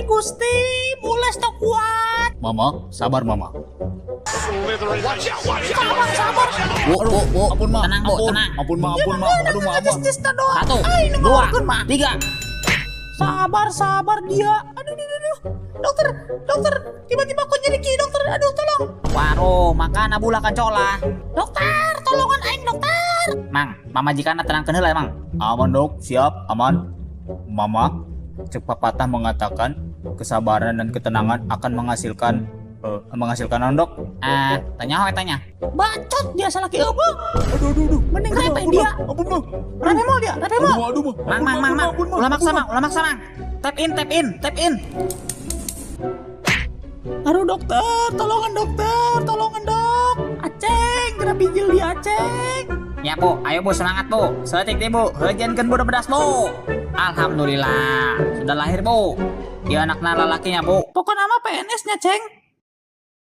Gusti, mules teu kuat. Mama, sabar, Mama. Sabar, sabar. Bu, Bu, Bu, ampun, Ma. Tenang, Bu, Ampun. tenang. Ampun, Ma, ampun, Ma. Aduh, Ma, Ma. Tis doang. Satu, Ay, nu dua, ngawarkeun, Ma. tiga. Sabar, sabar dia. Aduh, aduh, aduh. Dokter, dokter, tiba-tiba kok nyeri ki, dokter. Aduh, tolong. Waduh, makana bulah kancola. Dokter, tolongan aing, dokter. Mang, pamajikanna tenangkeun heula, Mang. Aman, Dok, siap, aman. Mama, cek pepatah mengatakan kesabaran dan ketenangan akan menghasilkan naon, Dok? Ah, tanya we tanya. Bacot dia salah ki eueuh. Aduh, aduh, aduh. Mending Aduh, repe ampun, dia. Ma. Ampun, Ma. Repe mau dia, repe mau. Aduh, aduh, Ma. Mang, mang, mang, mang. Ampun, Ma. Ulah maksa, Ampun, Ma. Mang. Ulah maksa, Mang. Tap in, tap in, tap in. Aduh, dokter, tolongan dokter, tolongan, Dok. Aceng, kena bijil dia, Aceng. Ya, Bu, ayo, Bu, semangat, Bu. Saeutik deui, Bu. Heujeunkeun, Bu, bedas, Bu. Alhamdulillah, sudah lahir, Bu. Dia anakna lalakinya, Bu. Pokoknya mah PNS-nya, Ceng.